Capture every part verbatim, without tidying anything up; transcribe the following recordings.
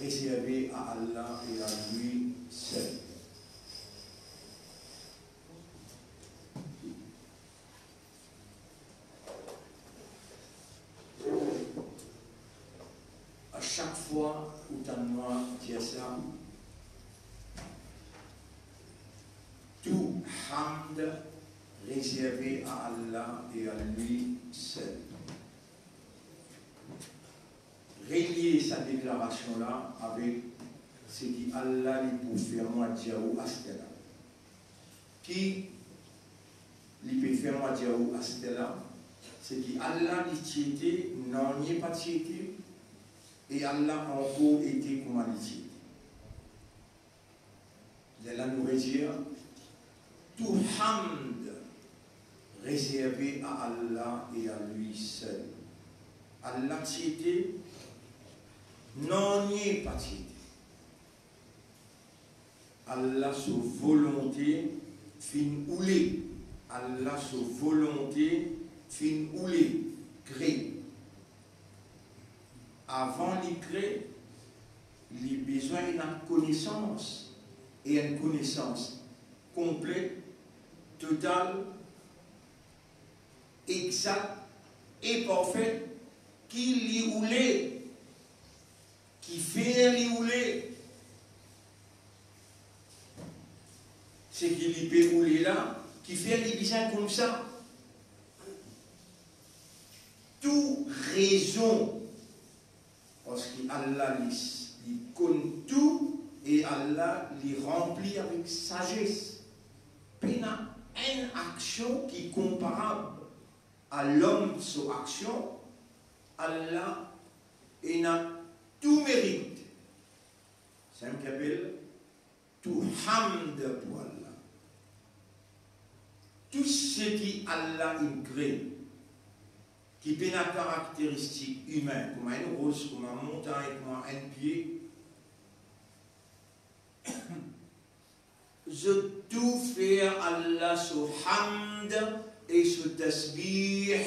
Rezerve a Allah e a li sel. A sak fwa ou tann mwa dir sa, tou hamd rezerve a Allah e a li sel. Relie sa deklarasion la avek seki Allah li pou fer mwa dir ou aster la. Ki li pe fer mwa dir ou aster la, seki Allah li ti ete, nanye pa ti ete, e Allah ankor ete kouma li ti ete. Lerla nou redir, tou hamd rezerve a Allah e a li sel. Allah ti ete, nanye pa ti ete. Allah so volonte finn oule. Allah so volonte finn oule, kre. Avan li kre, li bizin ena konesans, e enn konesans konple, total, exak e parfe, ki li oule, kifer li oule, seki li pe oule la, kifer li bizin koumsa. Tou rezon, parski Allah li, li konn tou, e Allah li ranpli avek sazes. Pena enn aksion ki konparab a lom so aksion. Allah ena tou merit. Sa ki apel tou hamd pou Allah. Tou seki Allah inn kre, ki pena karakteristik imin, kouma enn ros, kouma montagn, kouma enn pie, zot tou fer Allah so hamd e so tasbih,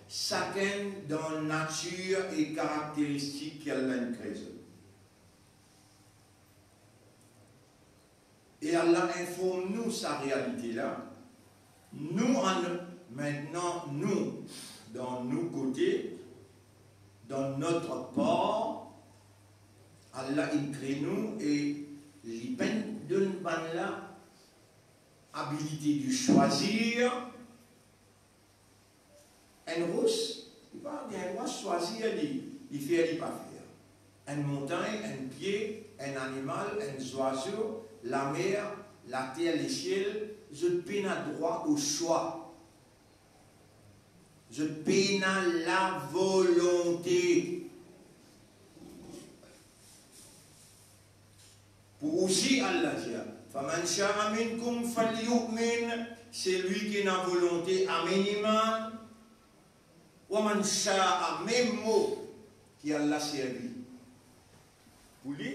sakenn dan natir e karakteristik ki Allah inn kre zot. E Allah inform nou sa realite la. Nou, an, mintnan nou, dan nou kote, dan notre part, Allah inn kre nou e li pa'nn donn bann la abilite de swazir. Enn ros, li pa gagn drwa swazir li, li fer, li pa fer. Enn montagn, enn pie, enn animal, enn zwazo, lamer, later, lesiel, zot pena drwa o swa. Zot pena lavolonte. Pou osi Allah dir, "Faman sha'a minkum falyu'min", selwi ki ena volonte, amenn iman. "Wa man sha'a", mem mo ki Allah servi pou li,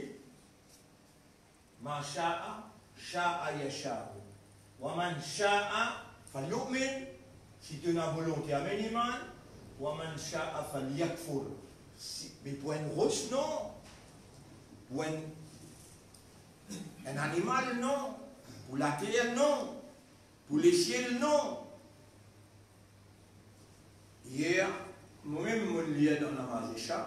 "ma sha'a, sha'a yasha'u". "Wa man sha'a falyu'min", si to ena volonte, amenn iman. "Wa man sha'a falyakfur". Si, me pou enn ros, non. Pou enn, enn animal, non. Pou later, non. Pou lesiel, non. Yer, momem, mo lir dan namaz Isha,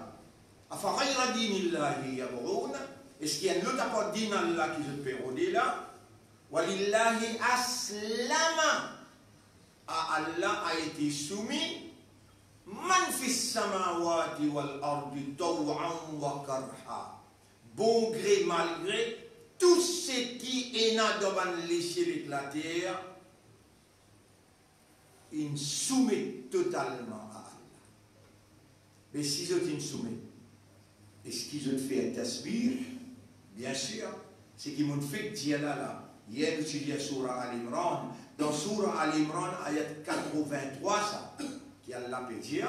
"Afa ghayra dinillahi yabghun", eski enn lot apar din Allah ki zot pe rode la? "Wa lillahi aslama", a Allah a ete soumi, "man fis samawati wal ardi taw'an wa karha", bon gre, mal gre, tou seki ena dan bann lesiel ek later, inn soumet totalman a Allah. Me si zot inn soumet, eski zot fer tasbih? Biensir, seki monn fek dir la la. Yer nou ti lir soura Al Imran. Dan soura Al Imran, ayat katrevin-trwa sa, ki Allah pe dir,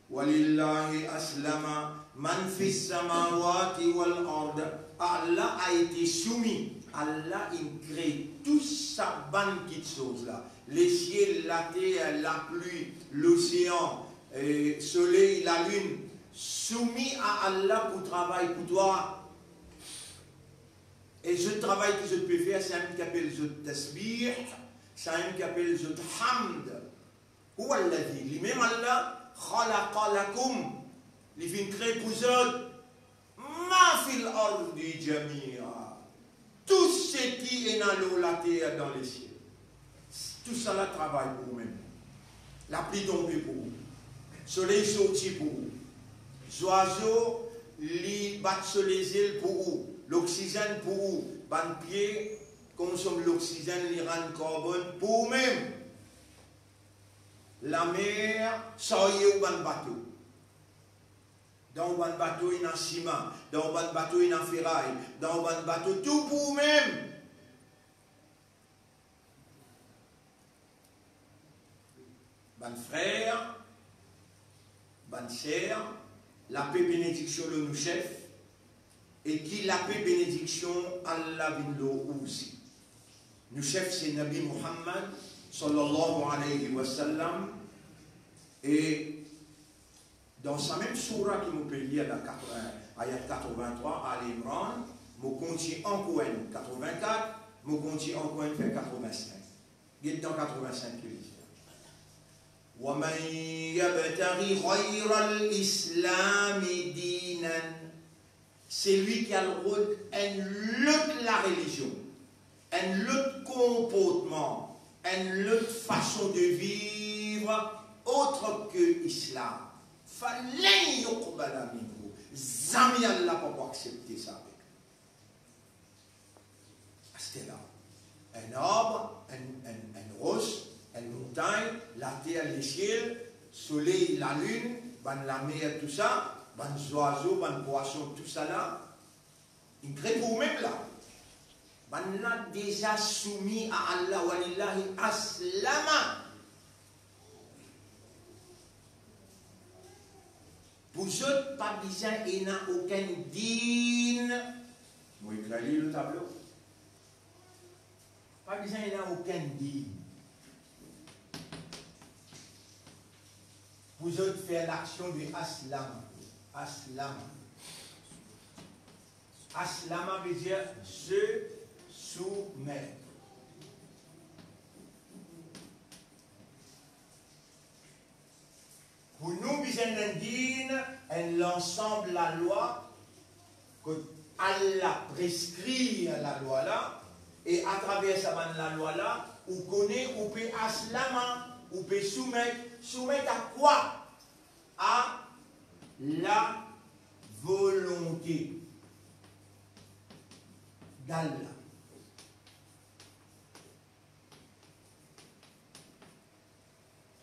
"Wa lillahi aslama man fis samawati wal ard." Allah a ete soumi. Allah inn kre tou sa bann kitsoz la. Lesiel, later, lapli, losean, eh, soley, lalinn. Soumi a Allah pou travay pou twa. E zot travay ki zot pe fer, samem ki apel zot tasbih, samem ki apel zot hamd. Huwa alladhi, limem Allah, khalaqa lakum, li finn kre pou zot, ma fil ardi jamia, tou seki ena lor later dan lesiel. Tousala travay pou oumem. Lapli tonbe pou ou. Soley sorti pou ou. Zwazo, li bat so lezel pou ou. Loksizenn pou ou. Bann pie konsom loksizenn, li rann karbonn pou oumem. Lamer sarye ou bann bato. Dan ou bann bato ena siman, dan ou bann bato ena feray, dan ou bann bato tou pou oumem. Bann frer, bann ser, lape, benediksion lor nou sef, e ki lape, benediksion Allah vinn lor ou osi. Nou sef se Nabi Muhammad, sallallahu alayhi wa sallam, e dan samem soura ki mo pe lir la, katreven, ayat katreven-trwa, Ali Imran, mo kontign ankor enn, katreven-kat, mo kontign ankor enn, fer katreven-sink. Get dan katreven-sink ki li dir: wa man yabtaghi ghayral islami dinan, selwi ki al rod enn lot larelizion, enn lot konportman, enn lot fason de viv, otre ke Islam, falan yuqbala minhu, zame Allah pa pou aksepte sa avek li. Aster la, enn arb, enn, enn, enn ros, enn montagn, later, lesiel, soley, lalinn, bann lamer, tousa, bann zwazo, bann pwason, tousala, li kre pou oumem la. Bannla deza soumi a Allah, wa lillahi aslama. Pou zot pa bizin ena okenn din. Mo ekrir li lor tablo. Pa bizin ena okenn din pou zot fer laksion de aslama. Aslama. Aslama ve dir se soumet. Pou nou bizin enn din, enn lansam lalwa, kot Allah preskrir lalwa la, e atraver sa bann lalwa la, ou kone ou pe aslama, ou pe soumet. Soumet a kwa? A lavolonte d'Allah.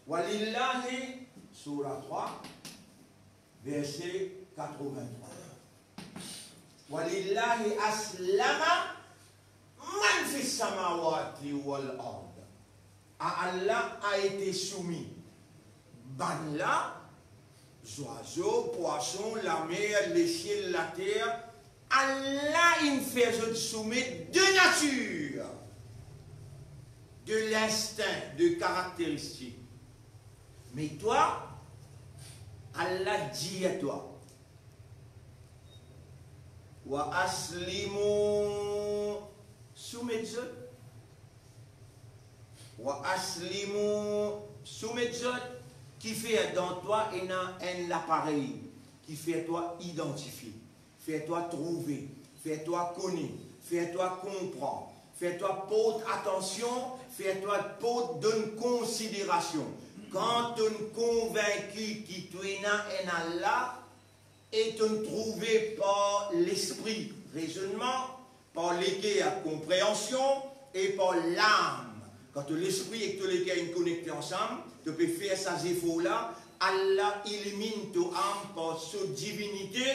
Walillahi, soura trwa, verse katreven-trwa. Walillahi aslama man fis samawati wal ard. A Allah a ete soumi bannla, zwazo, pwason, lamer, lesiel, later, Allah inn fer zot soumet de natir, de linstin, de karakteristik. Me twa, Allah dir twa, wa aslimu, soumet zot. Wa aslimu, soumet zot, ki fer dan twa ena enn laparey ki fer twa idantifie, fer twa trouve, fer twa kone, fer twa konpran, fer twa port atansion, fer twa port, donn konsiderasion. Kan to'nn konvinki ki to ena enn Allah, e to'nn trouve par lespri, rezonnman, par leker, konpreansion, e par lam. Kan to lespri ek to leker inn konekte ansam, to pe fer sa zefor la, Allah iliminn to am par so divinite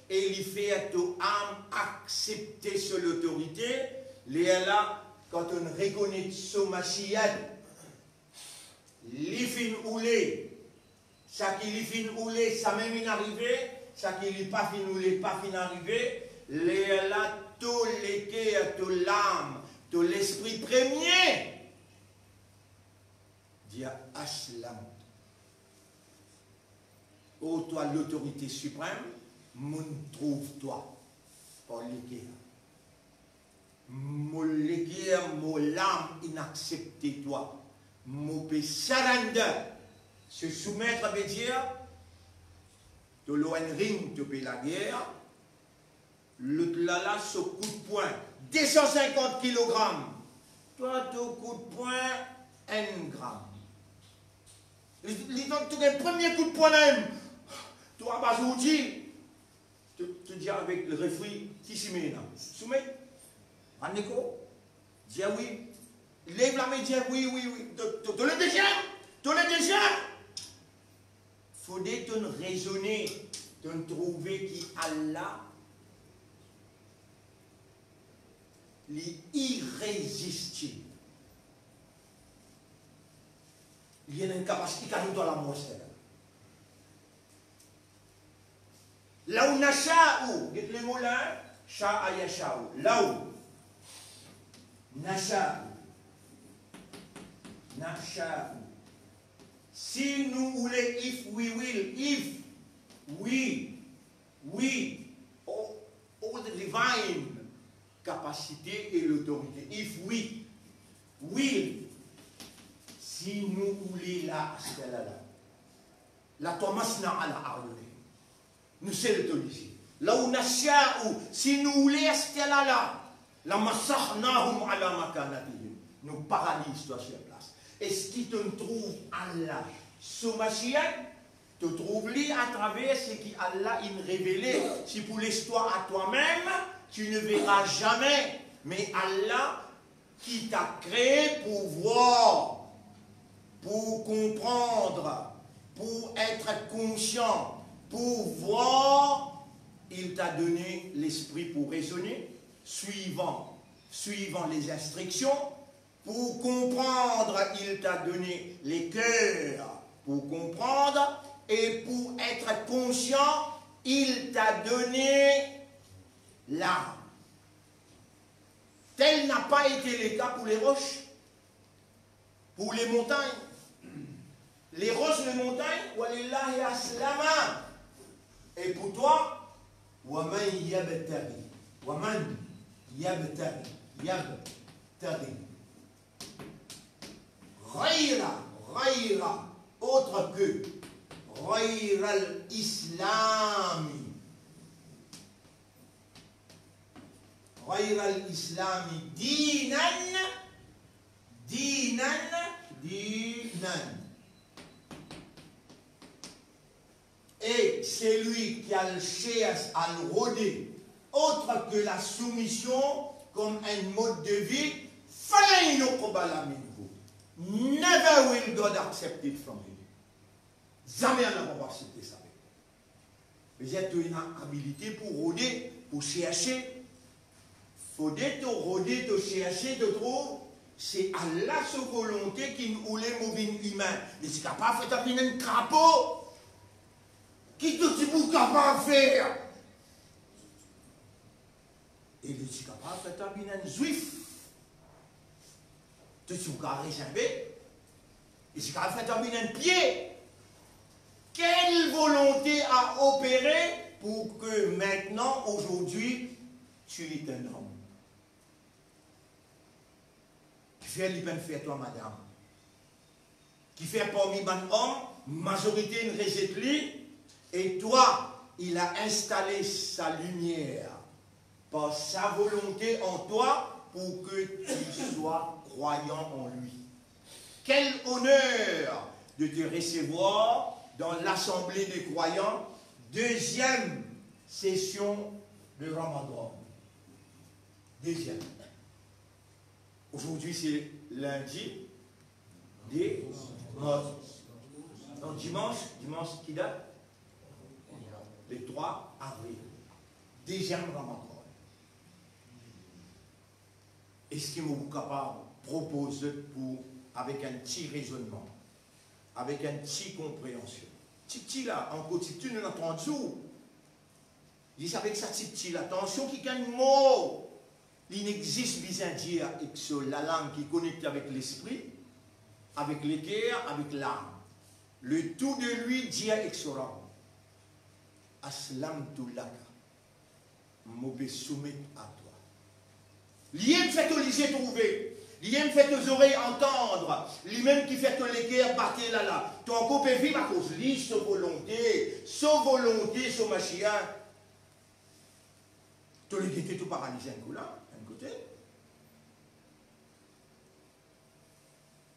e li fer to am aksepte so lotorite. Lerla, kan to'nn rekonet so mashiat, li finn oule, sa ki li finn oule, samem inn arive, sa ki li pa finn oule, pa finn arive, lerla to leker, to lam, to lespri premie dir aslamtu. O twa, lotorite siprem, mo'nn trouv twa par leker. Mo leker, mo lam inn aksepte twa. Mo pe surrender. Se soumet ve dir, to lor enn ring, to pe lager, lot la la so kout pwin, de san sinkant kilogram. Twa, to kout pwin, enn gram. Li, li donn to enn premie kout pwin la mem. Twa, bazour ti, to, to dir avek refri, ki sime la? Soumet. Ann lekor. Dir wi. Lev lame, dir wi, wi, wi. To, to, to le deziem. To le deziem. Fode tonn rezone, tonn trouve ki Allah, li irezistib. Li ena enn kapasite, li kapav donn twa lamor, setadir. Law nasha'u, get lemo la, sha'a yasha'u. Law nasha'u. Nasha'u. Si nou oule, if we will, if we, we, o, o the divine capacité et l'autorité. If we will, si nou oule la, aster la la, la twamasna ala a'yunihim. Nou sel to lizie. Law nasha'u, si nou oule aster la la, lamassahnahum ala makanatihim. Nou paraliz twa sir plas. Eski to trouv Allah so mashiat? To trouv li atraver seki Allah inn revele. Si pou les twa a twa mem, tu ne verras jamais. Me Allah ki t'a kree pou vwar, pou konpran, pou et konsian, pou vwar, il t'a donné l'esprit pour raisonner, suivant, suivant les instructions, pour comprendre, il t'a donné le cœur pour comprendre, et pour être conscient, il t'a donné l'âme. Tel n'a pas été le cas pour les roches, pour les montagnes. Les roches, les montagnes, walillahi aslama. Et pour toi, wa man yabtaghi, wa man yabtaghi, yabtaghi. Ghayra, ghayra, autre que, ghayra al-islami. Ghayra al-islami dinan, dinan, dinan. Et celui qui al cherche, al rode, autre que la soumission comme un mode de vie, falan yuqbala minhu. Never will God accept it from him. Zame Allah pa aksepte sa. Bizin to ena abilite pou rode, pou serse. Fode to rode, to serse, to trouv, se Allah so volonte ki'nn oule mo vinn imin. Li ti kapav fer twa vinn enn krapo. Ki to ti pou kapav fer? E li ti kapav fer twa vinn enn zwif. To ti pou kapav res enn be. Li ti kapav fer twa vinn enn pie. Quelle volonté a opéré pour que maintenant, aujourd'hui, tu es un homme? Kifer li pa'nn fer twa madam? Kifer parmi bann om, mazorite inn rezet li, e twa, il a installé sa lumière par sa volonté en toi pour que tu sois croyant en lui. Quel honneur de te recevoir dans l'assemblée des croyants, deuxième session de Ramadan. Deuxième. Aujourd'hui, c'est lundi de mars. Non, dimanche, dimanche ki dat? Le trois avril. Deuxième Ramadan. Eski mo pou kapav propoz zot pou, avek enn ti rezonnman, avek enn ti konpreansion? Tipti la, ankor tipti, nou ena trant zour. Zis avek sa tipti la, atansion, kikenn mo li inn existe, bizin dir ek so lalang ki konekte avek lespri, avek leker, avek lam. Le tout de lui, dir ek so Rab, aslamtu laka, mo pe soumet a twa. Li mem fer to lizie trouve, li mem fer to zorey antann, li mem ki fer to leker bate la la. To ankor pe viv akoz li, so volonte, so volonte, so machia. To le gete to paralize enn kou la, enn kote.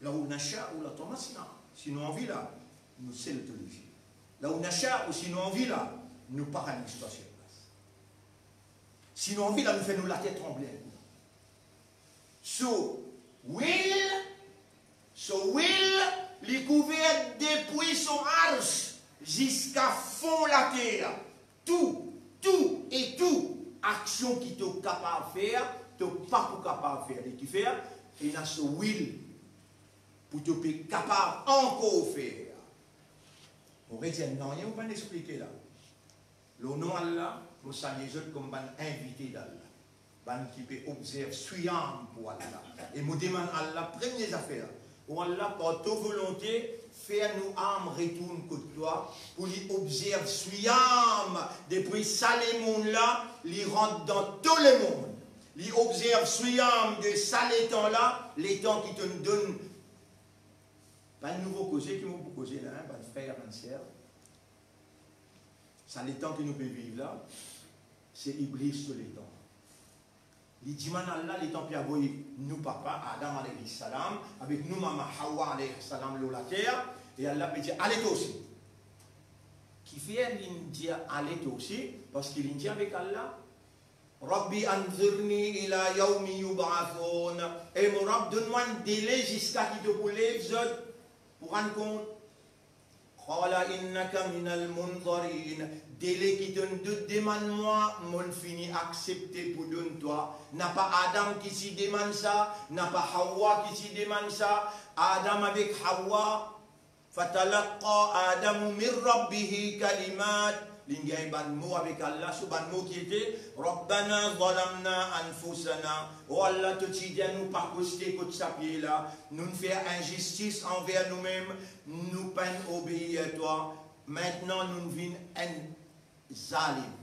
Law nasha'u latamasna. Si nou anvi la, nou sel to lizie. Law nasha'u, si nou anvi la, nou paraliz twa sir plas. Si nou anvi la, nou fer nou later tranble enn kou. So will, so will, li kouver depi so arsh ziska fon later. Tou, tou e tou aksion ki to kapav fer, to pa pou kapav fer, li kifer, ena so will pou to pe kapav ankor fer. Mo redir nanye mo pa'nn explike la. Lor nom Allah, mo salie zot kouma bann invite d'Allah, bann ki pe obzerv siyam pou Allah. E mo demann Allah, premie zafer, o Allah, par to volonte, fer nou am retourn kot twa, pou li obzerv siyam depi sa lemond la, li rant dan to lemond. Li obzerv siyam de sa letan la, letan ki to'nn donn. Pa enn nouvo koze ki mo pou koze la, hein, bann frer, bann ser. Sa letan ki nou pe viv la, se Iblis so letan. Li dimann Allah letan pe avoy nou papa Adam alayhi salam avek nou mama Hawa alayha salam lor later, e Allah pe dir, "Ale twa osi." Kifer li'nn dir, "Ale twa osi"? Parski li'nn dir avek Allah, "Rabbi anzirni ila yawmi yub'athun." E mo Rab, donn mwa enn dele ziska ki to pou lev zot, pou rann kont. Qala innaka minal munzarin. Dele ki to'nn demann mwa, mo'nn fini aksepte pou donn twa. Napa Adam ki ti demann sa, napa Hawa ki ti demann sa. Adam avek Hawa, fatalaqqa Adamu min Rabbihi kalimat. Li'nn gagn bann mo avek Allah, so bann mo ki ete, Rabbana zalamna anfusana. O Allah, to ti dir nou pa koste kot sa pie la, nou'nn fer inzistis anver noumem, nou pa'nn obeir twa, mintnan nou vinn enn zalim.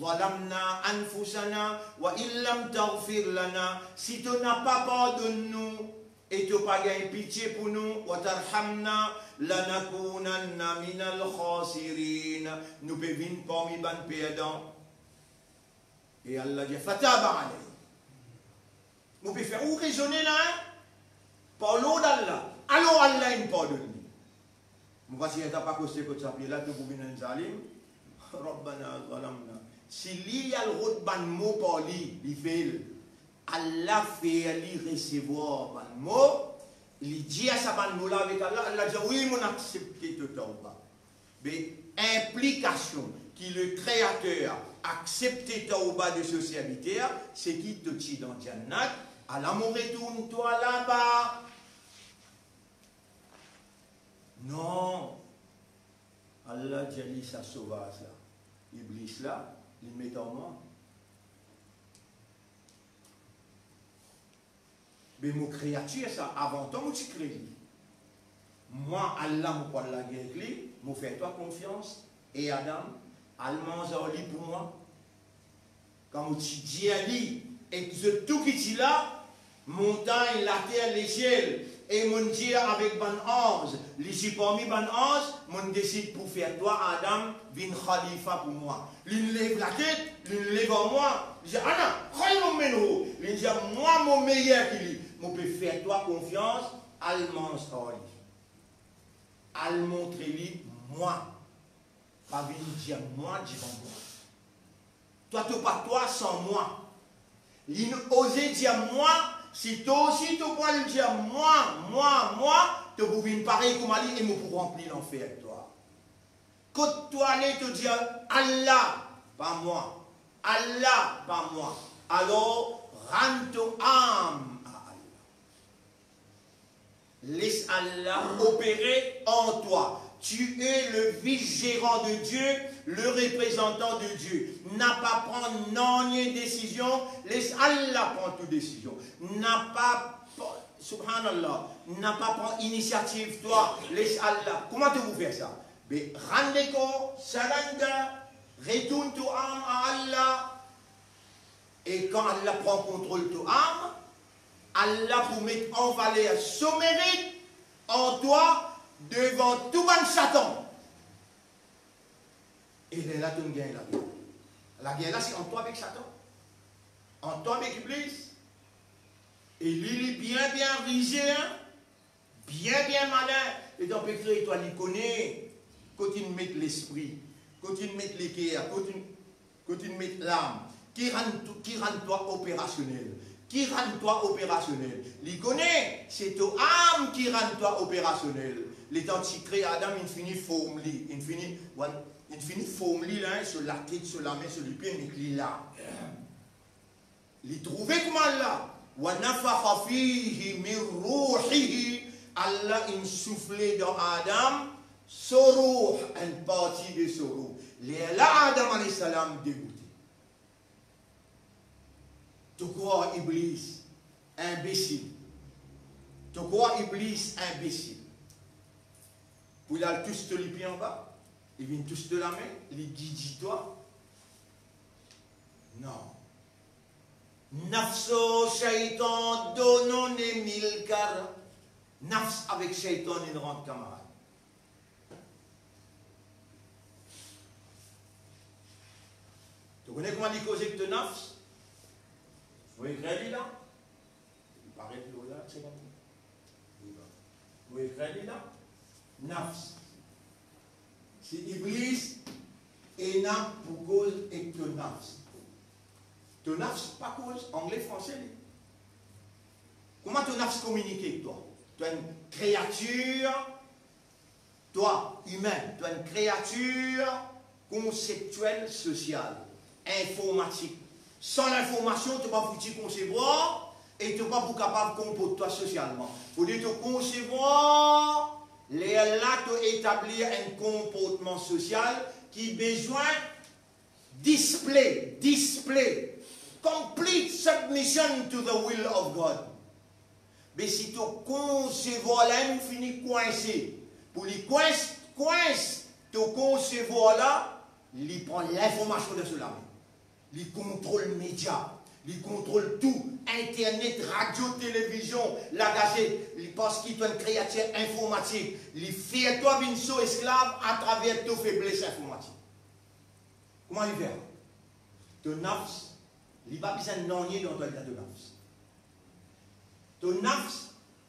Zalamna anfusana wa in lam taghfir lana, si to napa pardonn nou e to pa gagn pitie pou nou, wa tarhamna lanakunanna minal khasirin, nou pe vinn parmi bann perdan. E Allah dir, fataba alayhi. Mo pe fer ou rezone la, hein? Par lord Allah. Alor Allah inn pardonn li. Mo pa si ena pa koste kot sa pie la, to pou vinn enn zalim. Rabbana zalamna. Si li, li al rod bann mo par li, li fel. Allah fer li resevwar bann mo, li dir sa bann mo la avek Allah, Allah dir, wi, mo'nn aksepte to tawba. Be inplikasion ki le Kreater aksepte tawba de so serviter, se ki to ti dan Jannat, ala mo retourn twa laba. Non. Allah dir li, sa sovaz la, Iblis la, li met ar mwa. Be mo kreatir sa, avan tan mo ti kre li. Mwa, Allah, mo pou al lagere ek li, mo fer twa konfians, e Adam, al manz ar li pou mwa. Kan mo ti dir li, ek zot tou ki ti la, montagn, later, lesiel, e mo'nn dir avek bann anz, li ti parmi bann anz, mo'nn desid pou fer twa, Adam, vinn khalifa pou mwa. Li'nn lev latet, li'nn lev ar mwa, li dir, ana khayrun minhu. Li dir, mwa mo meyer ki li, mo pe fer twa konfians, al manz ar li. Al montre li mwa. Pa vinn dir mwa divan mwa. Twa to pa twa san mwa. Li'nn oze dir mwa, si twa osi to pou al dir mwa, mwa, mwa, to pou vinn parey kouma li e mo pou ranpli lanfer ek twa. Kot to ale, to dir, Allah, pa mwa. Allah, pa mwa. Alor, rann to am a Allah. Les Allah opérer en toi. Tu es le vice-gérant de Dieu, le représentant de Dieu. Na pa pran nanye desizion, les Allah pran tou desizion. Na pa, subhanallah, na pa pran inisiativ twa, les Allah. Kouma to pou fer sa? Be, rann lekor, surrender, retourn to am a Allah. E kan Allah pran kontrol to am, Allah pou met an valer so merit an twa devan tou bann Satan. E lerla to'nn gagn lager. Lager la se ant twa avek Satan, ant twa avek Iblis. E li, li bien, bien rize, hein? Bien, bien malin. E dan pe krey twa, li kone kot inn met lespri, kot inn met leker, kot inn, kot inn met lam. Ki rann to-, ki rann twa operasionel? Ki rann twa operasionel? Li kone, se to am ki rann twa operasionel. Letan ti kre Adam, inn fini form li, inn fini, inn fini form li la, so latet, so lame, so lipie, met li la. Li trouve kouma la, wa nafakha fihi min ruhihi, Allah inn soufle dan Adam so ruh, enn parti de so ruh. Lerla Adam alayhi salam degoute. To krwar Iblis inbesil? To krwar Iblis inbesil? Pou li al tous to lipie anba, li vinn tous to lame, li gidi twa? Non. Nafs o shaytan donon e mil kara. Nafs avek shaytan inn rant kamarad. To kone kouma li koze ek to nafs? Mo ekrir li la. Li paret lor la, se bon. Mo ekrir li la. Nafs. Si Iblis ena pou koz ek to nafs. To nafs pa koz, angle, franse li. Kouma to nafs kominike ek twa? To enn kreatir, twa, imin, to enn kreatir konseptiel, sosial, informatik. San linformasion, to pa fouti konsevwar e to pa pou kapav konport twa sosialman. Fode to konsevwar, lerla to etablir enn konportman sosial ki bizin display, display complete submission to the will of God. Me si to konsevwar la inn fini kwinse, pou li kwins, kwins to konsevwar la, li pran linformasion dan so lame. Li kontrol media, li kontrol tou, internet, radio, televizion, lagazet, li, parski to enn kreatir informatik, li fer twa vinn so esklav atraver to febles informatik. Kouma li fer? To nafs, li pa bizin nanye dan twa, li dan to nafs. To nafs,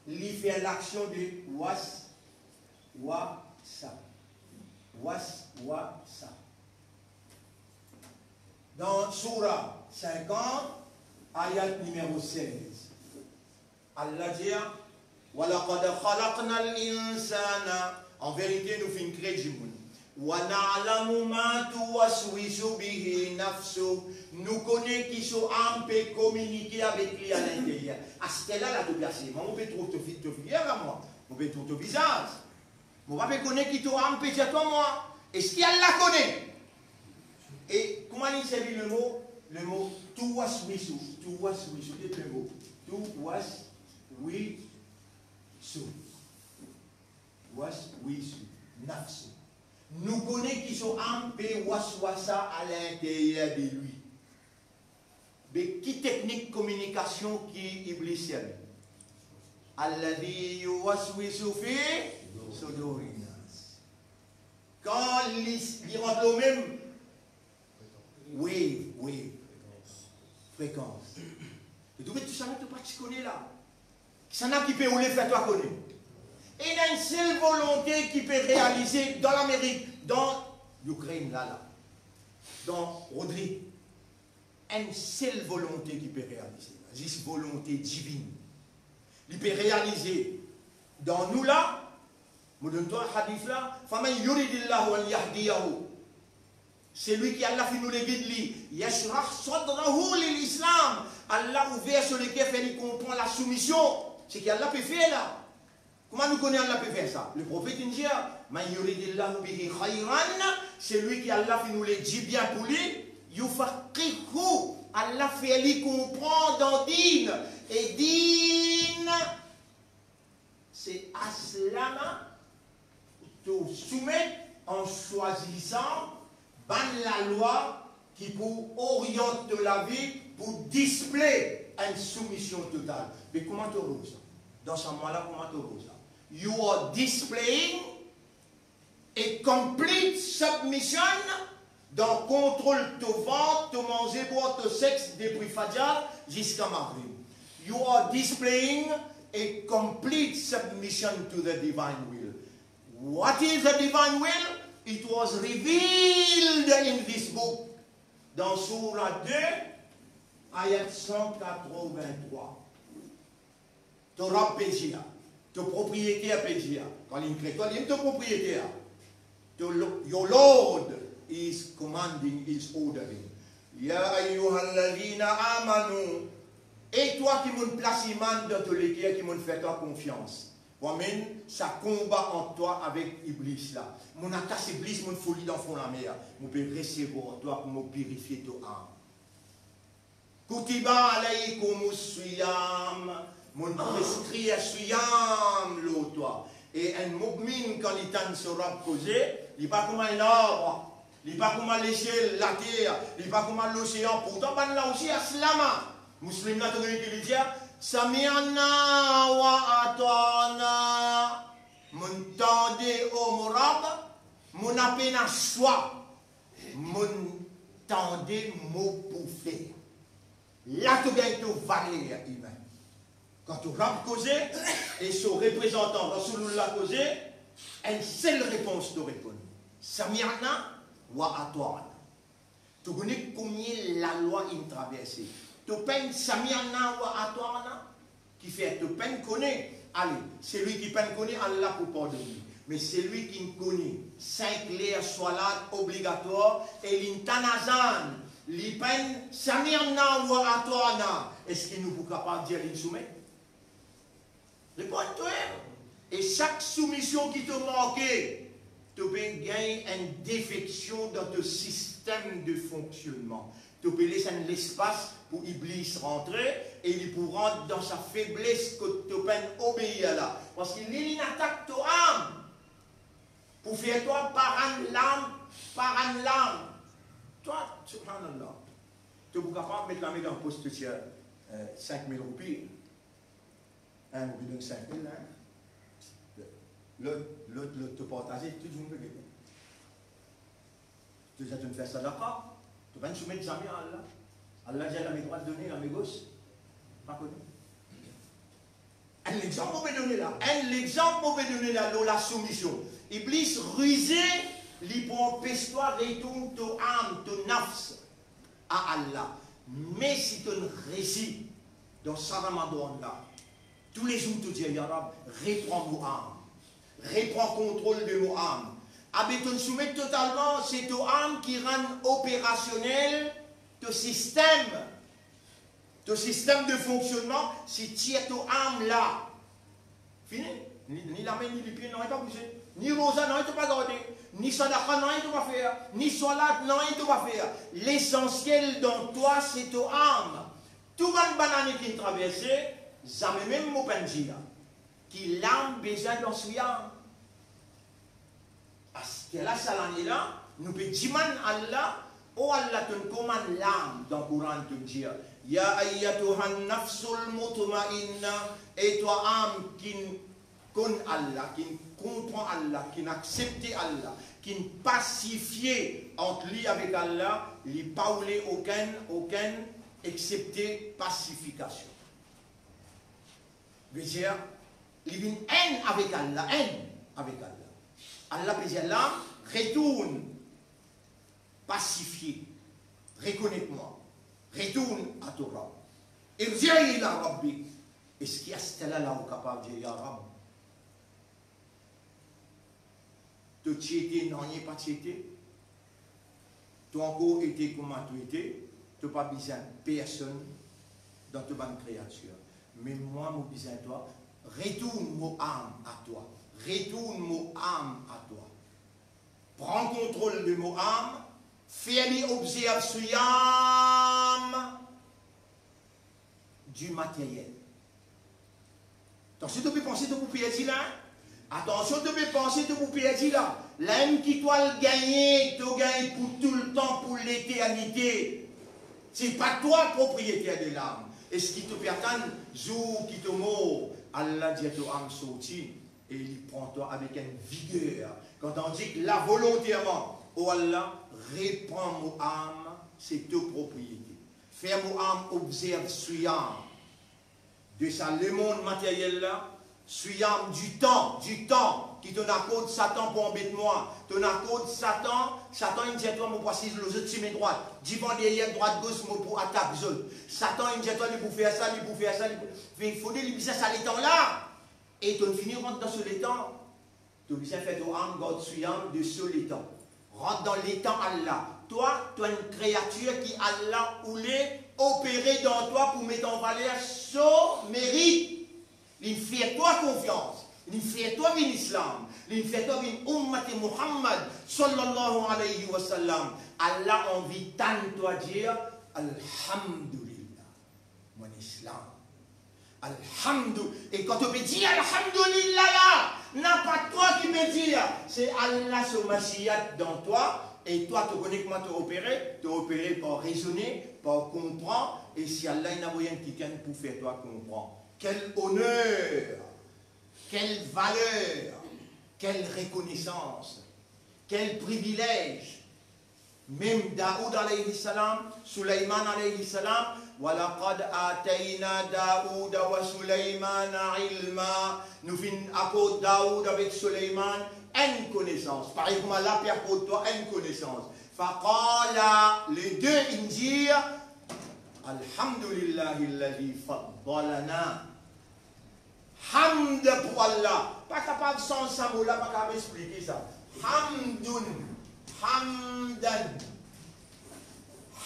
li fer laksion de was, wa, sa. Was, wa, sa. Dan soura sinkant, ayat nimero sez. Allah dir, "Wa laqad khalaqnal insana", an verite nou finn kre dimoun. "Wa na'lamu ma tuwaswisu bihi nafsu", nou kone ki so am pe kominike avek li alinterier. Aster la, la to pe asize, mo pe trouv to fi-, to figir la mwa, mo pe trouv to vizaz. Mo pa pe kone ki to am pe dir twa mwa. Eski Allah kone? E kouma li servi lemo, lemo tuwaswisu, tuwaswisu, de lemo, tuwaswisu, waswisu, nafsu. Nou kone ki so am pe waswasa alinterier de li. Be ki teknik kominikasion ki Iblis servi? "Alladhi yuwaswisu fi sudurin nas." Kan li, li rant lor mem, wave, wave, frekans. To trouve tou sa la, to pa ti kone la. Kisannla ki pe oule fer twa kone? Ena enn sel volonte ki pe realize dan Lamerik, dan Ukraine la, la, dan Rodrig. Enn sel volonte ki pe realize, zis volonte divinn. Li pe realize dan nou la, mo donn twa hadis la, "Faman yuridillahu an yahdiyahu", selwi ki Allah finn oule gid li, "yashrah sadrahu lil Islam", Allah ouver so leker, fer li konpran lasoumision. Seki Allah pe fer la. Kouma nou kone Allah pe fer sa? Leprofet inn dir, "Man yuridillahu bihi khayran", selwi ki Allah finn oule dibien pou li, "yufaqqihhu", Allah fer li konpran dan din. E din, se aslama, to soumet an swazisan bann lalwa ki pou oriant to lavi, pou display enn soumision total. Me kouma to trouv sa? Dan sa mwa la, kouma to trouv sa? You are displaying a complete submission dan kontrol to vant, to manze, bwar, to sex, depi fajar ziska maghrib. You are displaying a complete submission to the divine will. What is the divine will? It was revealed in this book. Dan soura de, ayat san katrovin-trwa. To Rab pe dir, to propriyeter pe dir, kan li kre twa, li to propriyeter. To lo-, your Lord is commanding, is ordering. Ya ayyuhalladhina amanu, e twa ki mo'nn plas iman dan to leker, ki mo'nn fer twa konfians. Mo'nn mennen sa konba ant twa avek Iblis la. Mo'nn atas Iblis, mo'nn foul li dan fon lamer. Mo pe resevwar twa pou mo pirifie to am. Kutiba alaykumus siyam, mo'nn preskrir siyam lor twa. E enn mu'min, kan li tann so Rab koze, li pa kouma enn arb, li pa kouma lesiel, later, li pa kouma losean. Pourtan bannla osi aslama. Muslim la, to gagn ki li dir, sami'na wa ata'na. Mo'nn tande, o mo Rab, mo napa pena swa. Mo'nn tande mo pou fer. La to gagn to valer imin. Kan to Rab koze e so reprezantan Rasoulillah koze, enn sel repons to reponn, sami'na wa ata'na. To kone konbien lalwa inn traverse? To pa'nn sami'na wa ata'na? Kifer to pa'nn kone? Ale, selwi ki pa'nn kone, Allah pou pardonn li. Me selwi ki kone sink ler swalat obligatwar e li tann azan, li pa'nn sami'na wa ata'na, eski nou pou kapav dir li soumet? Reponn twa. E sak soumision ki to manke, to pe gagn enn defeksion dan to sistem de fonksionnman. To pe les enn lespas pou Iblis rantre e li pou rant dan sa febles kot to pa'nn obeir la. Parski li, li atak to am pou fer twa parann lam, parann lam. Twa, subhanallah, to pou kapav met lame dan pos to tir, eh, sink mil roupi. Enn, ou pe donn sink mil, hein? Lot, lot, lot, to partaze, tou dimoun pe gete. To dir to'nn fer sadaka, to pa'nn soumet zame a Allah. Allah dir lame drwat done, lame gos pa kone. Enn lexanp mo pe done la, enn lexanp mo pe done la lor lasoumision. Iblis rize, li pou anpes twa retourn to am, to nafs a Allah. Me si to'nn resi dan sa Ramadan la, toulezour to dir, ya Rab, repran mo am, repran kontrol de mo am. Abe to'nn soumet totalman, se to am ki rann operasionel to sistem, to sistem de fonksionnman, si tir to am la. Fini. Ni, ni lame, ni lipie, nanye pa bouze. Ni roza, nanye to pa garde. Ni sadaka, nanye to pa fer. Ni swalat, nanye to pa fer. Lesansiel dan twa, se to am. Tou bann, bann ane ki traverse, zame mem mo pa'nn dir ki lam bezwin dan siyam. Aster la, sa lane la, nou pe dimann Allah, o Allah, to'nn komann lam dan Koran, to'nn dir, ya ayyatuhan nafsul mutmainna, e twa am ki'nn konn Allah, ki'nn konpran Allah, ki'nn aksepte Allah, ki'nn pasifie ant li avek Allah, li pa oule okenn, okenn eksepte pasifikasion. Vedir, li vinn enn avek Allah, enn avek Allah. Allah pe dir la, retourn pasifie, rekonet mwa, retourn a to Rab. Irji ila rabbik. Eski aster la, la ou kapav dir, ya Rab, to ti ete, nanye pa ti ete, to ankor ete kouma to ete, to pa bizin personn dan to bann kreatir. Me mwa, mo bizin twa, retourn mo am a twa, retourn mo am a twa. Pran kontrol de mo am, fer li obzerv siyam du matériel. Atansion, to pe panse to pou perdi la, hein? Atansion, to pe panse to pou perdi la. Lamem ki to al gagne, to gagn pou toultan, pou leternite. C'est pas toi propriétaire de l'âme. Eski to pe atann zour ki to mor, Allah dir to am sorti e li pran twa avek enn viger? Kan on dir lavolonterman, o Allah, repran mo am, se to propriete. Fer mo am obzerv swiyam de sa lemond materyel la, swiyam ditan, ditan ki to'nn akord Satan pou anbet mwa. To'nn akord Satan, Satan inn dir twa mo pou asiz lor zot sime drwat, divan, deryer, drwat, gos, mo pou atak zot. Satan inn dir twa li pou fer sa, li pou fer sa, li pou fer, fode li bizin sa letan la. E to'nn fini rant dan so letan. To bizin fer to am gard swiyam de so letan. Rant dan letan Allah. Twa, to enn kreatir ki Allah oule opere dan twa pou met an valer so merit. Li fer twa konfians, li fer twa vinn Islam, li fer twa vinn Ummat Muhammad, sallallahu alayhi wa sallam. Allah anvi tann twa dir, Alhamdulillah, monn Islam. Alhamdu-, e kan to pe dir Alhamdulillah la, napa twa ki pe dir, se Allah so mashiat dan twa, e twa to kone kouma to opere, to opere par rezone, par konpran, e si Allah inn avoy enn kikenn pou fer twa konpran. Kel oner, kel valer, kel rekonesans, kel privilez. Mem Daoud alayhi salam, Sulayman alayhi salam, "Wa laqad atayna Daouda wa Sulaymana ilma." Nou finn akord Daoud avek Sulayman enn konesans. Parey kouma Allah pe akord twa enn konesans. Faqala, le de inn dir, "Alhamdulillahi alladhi faddalana." Hamd pou Allah. Pa kapav sanz sa mo la, pa kapav explike sa. Hamdun, hamdan.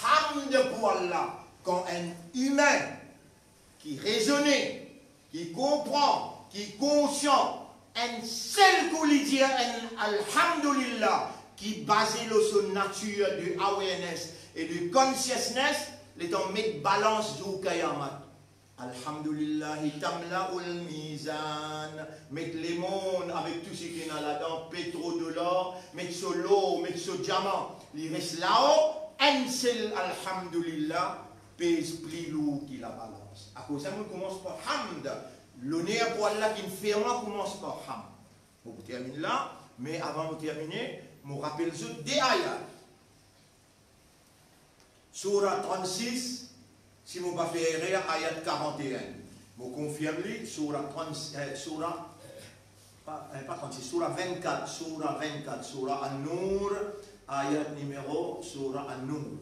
Hamd pou Allah. Kan enn imin ki rezone, ki konpran, ki konsian, enn sel kou li dir enn Alhamdulillah, ki baze lor so natir de awareness e de consciousness, letan met balans zour kiyamat. Alhamdulillahi tamla'ul mizan. Met lemond avek tou seki ena ladan, petro, dolor, met so lor, met so diaman, li res lao, enn sel Alhamdulillah pez pli lour ki labalans. Akoz sa, mo koumans par hamd. Loner pou Allah ki'nn fer mwa koumans par hamd. Mo pou termine la, me avan mo termine, mo rapel zot de ayat. Soura trannsis, si mo pa fer erer, ayat karant-e-enn. Mo konfirm li, soura trannsis, eh, soura, pa, eh, pa trannsis, soura vennkat, soura vennkat, soura An-Nour, ayat nimero, soura An-Nour,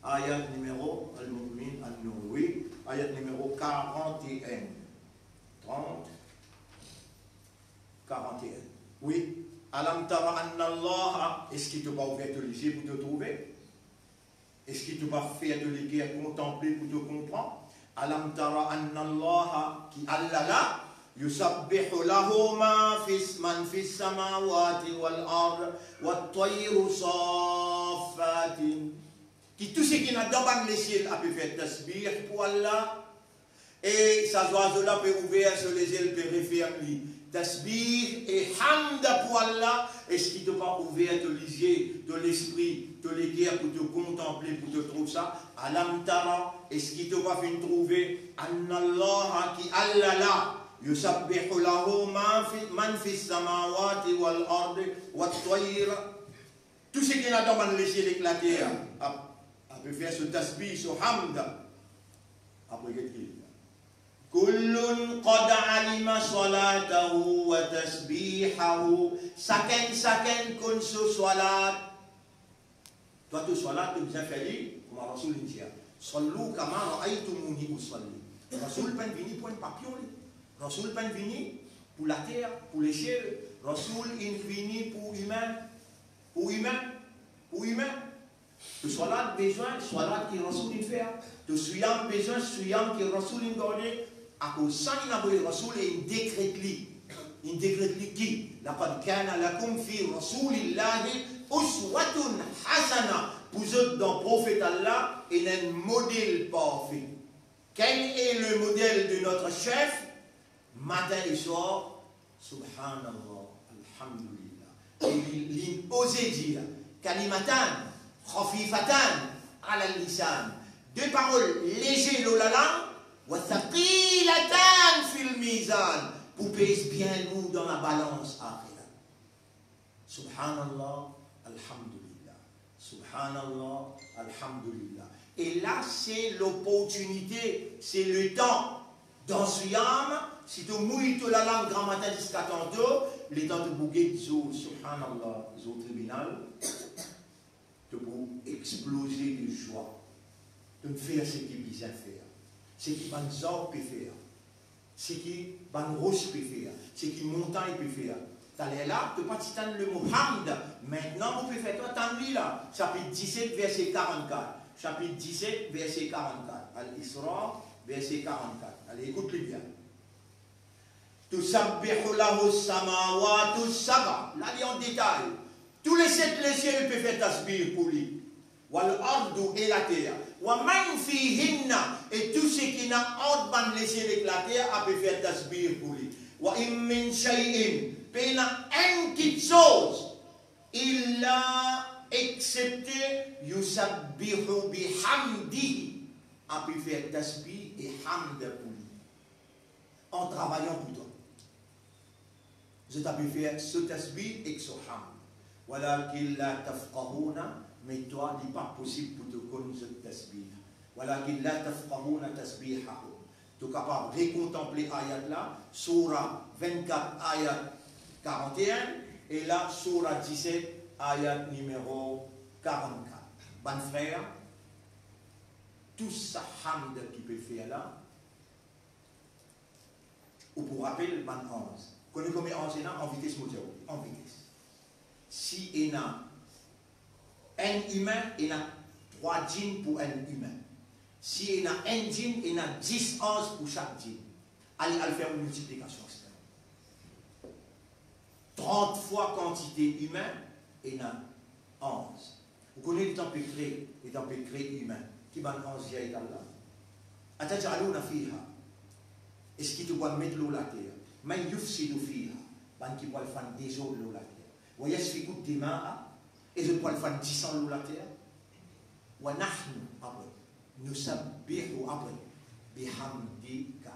ayat nimero, Al-Mu'min, An-Nour, wi, ayat nimero karant-e-enn. Trant, karant-e-enn. Wi. Alam tara anna Allaha, eski to pa ouver to lizie pou to trouve? Eski to pa fer to leker kontanple pou to konpran? Alam tara anna Allaha, ki Allah la, yusabbihu lahu ma fis, man fis samawati wal ard, wat tayru saffatin. Ki tou seki ena dan bann lesiel ape fer tasbih pou Allah, e sa zwazo la pe ouver so lezel, pe referm li. Tasbih e hamd pou Allah, eski to pa ouver to lizie, to lespri, to leker pou to kontanple, pou to trouv sa? Alam tara, eski to pa finn trouve, anna Allaha, ki Allah la, yusabbihu lahu ma fi, man fis samawati wal ardi wat tayr, tou seki ena dan bann lesiel ek later, ap, ape fer so tasbih, so hamd. Apre get ki, kullun qad alima salatahu wa tasbihahu. Sakenn, sakenn konn so swalat. Twa to swalat, to bizin fer li kouma Rasoul inn dir. Sallu kama raaytumuni usalli. Rasoul pa'nn vini pou enn papiyon li. Rasoul pa'nn vini pou later, pou lesiel. Rasoul inn vini pou imin. Pou imin. Pou imin. To swalat bizin swalat ki Rasoul inn fer. To swiyam bizin swiyam ki Rasoul inn garde. Akoz sa inn avoy Rasoul e inn dekret li. Inn dekret li ki, laqad kana lakum fi Rasulillahi uswatun hasana. Pou zot dan Profet Allah, ena enn model parfe. Quel est le modèle de notre chef? Matin et soir, Subhanallah, Alhamdulillah. E li, li oze dir, kalimatan khafifatan ala lisan, De parol leze lor lalang, wa thaqilatan fil mizan, pou pez bien lour dan labalans axirat. Subhanallah, alhamdulillah. Subhanallah, alhamdulillah. E la, se loportinite, se letan. Dan siyam, si to mouy to lalang gramatin ziska tanto, letan to pou get zour, subhanallah, zour tribinal, to pou exploze de zwa. To fer seki bizin fer, seki bann zarb pe fer, seki bann ros pe fer, seki montagn pe fer. Taler la, to pa ti tann lemo hamd. Mintnan, mo pe fer twa tann li la. Sapit diset, verse karannkat. Sapit diset, verse karannkat. Al-Isra, verse karannkat. Ale, ekout li bien. Tusabbihu lahu samawati saba. La, li an detay. Tou le set lesiel pe fer tasbih pou li. Wal ardu, e later. Wa man fihinna, e tou seki ena ant bann lesiel ek later, a pe fer tasbih pou li. Wa in min shay'in, pena enn kiksoz, illa, excepte, yusabbihu bihamdihi, a pe fer tasbih e hamd pou li. An travayan pou twa. Zot a pe fer so tasbih ek so hamd. Walakin la tafqahuna, me twa, li pa posib pou to konn zot tasbih. Walakin la tafqahuna tasbihahum. To kapav rekontanple ayat la, soura vennkat, ayat karant-e-enn, e la, soura diset, ayat nimero karannkat. Bann frer, tou sa hamd ki pe fer la, ou pou rapel bann anz. Kone konbien anz ena? An vites, mo dir ou, an vites. Si ena enn imin, ena trwa djinn pou enn imin. Si ena enn djinn, ena dis anz pou sak djinn. Ale, al fer ou miltiplikasion, et cetera. Trant fwa kantite imin, ena anz. Ou kone letan pe kre, letan pe kre imin, ki bann anz dir Allahu Taala? Atajaluna fiha. Eski to pou al met lor later? Man yufsidu fiha. Bann ki pou al fann dezord lor later. Wa yasfiku dimaa. E zot pou al fann disan lor later. Wa nahnu, apre, nusabbihu, apre, bihamdika.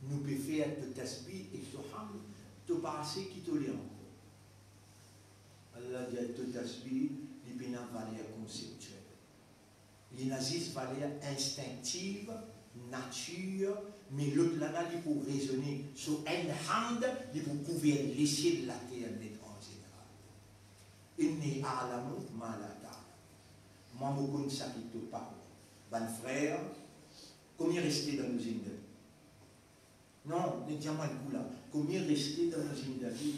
Nou pe fer to tasbih ek to hamd, to pa ase ki to le ankor. Allah dir to tasbih, li pena valer konseptiel. Li ena zis valer instinktiv, natir, me lot la la, li pou rezone. So enn hamd, li pou kouver lesiel, later net an zeneral. Inni a'lamu ma la ta'lamun. Mwa, mo konn seki to pa konn. Bann frer, komie reste dan nou zindagi? Non, li dir mwa enn kou la, komie reste dan nou zindagi?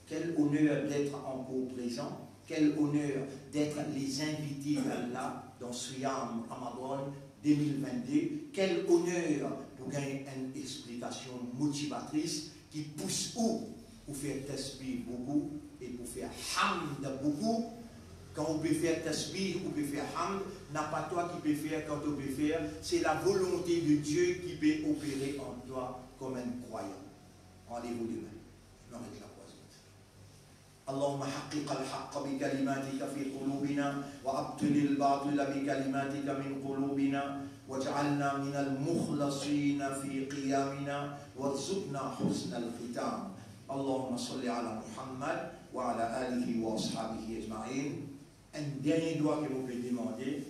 Quel honneur d'être encore présent, quel honneur d'être les invités d'Allah dans Siyam Ramadan deux mille vingt-deux, quel honneur pou gagn enn explikasion motivatris ki pous ou pou fer tasbih boukou e pou fer hamd boukou. Kan ou pe fer tasbih, ou pe fer hamd, napa twa ki pe fer, kan to pe fer, se lavolonte de Dieu ki pe opere an twa kom enn krwayan. Rendez-vous demain. Non, met lakrwa. اللهم حقق الحق بكلماتك في قلوبنا، وأبطل الباطل بكلماتك من قلوبنا، واجعلنا من المخلصين في قيامنا، وارزقنا حسن الختام. اللهم صل على محمد وعلى آله وأصحابه أجمعين. Enn dernie dwa ki mo pe demande,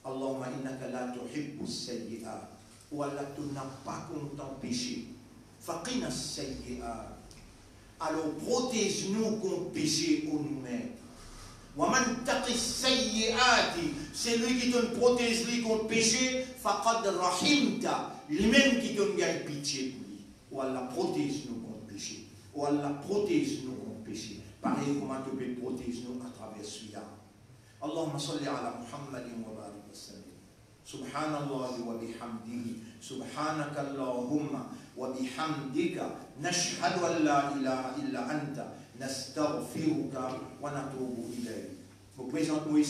Allahumma innaka la tuhibbus sayyi'at. O Allah, to napa kontan pese. Faqina sayyi'at. Alor, protez nou kont pese, o nou Met. Wa man taqi sayyi'ati, selwi ki tonn protez li kont pese, faqad rahimta, limem ki tonn gagn pitie pou li. O Allah, protez nou kont pese. O Allah, protez nou kont pese. Parey kouma to pe protez nou atraver siyam. اللهم صل على محمد وبارك وسلم. سبحان الله وبحمده. سبحانك اللهم وبحمدك. نشهد أن لا إله إلا أنت. نستغفرك ونتوب إليك. Mo prezant mwa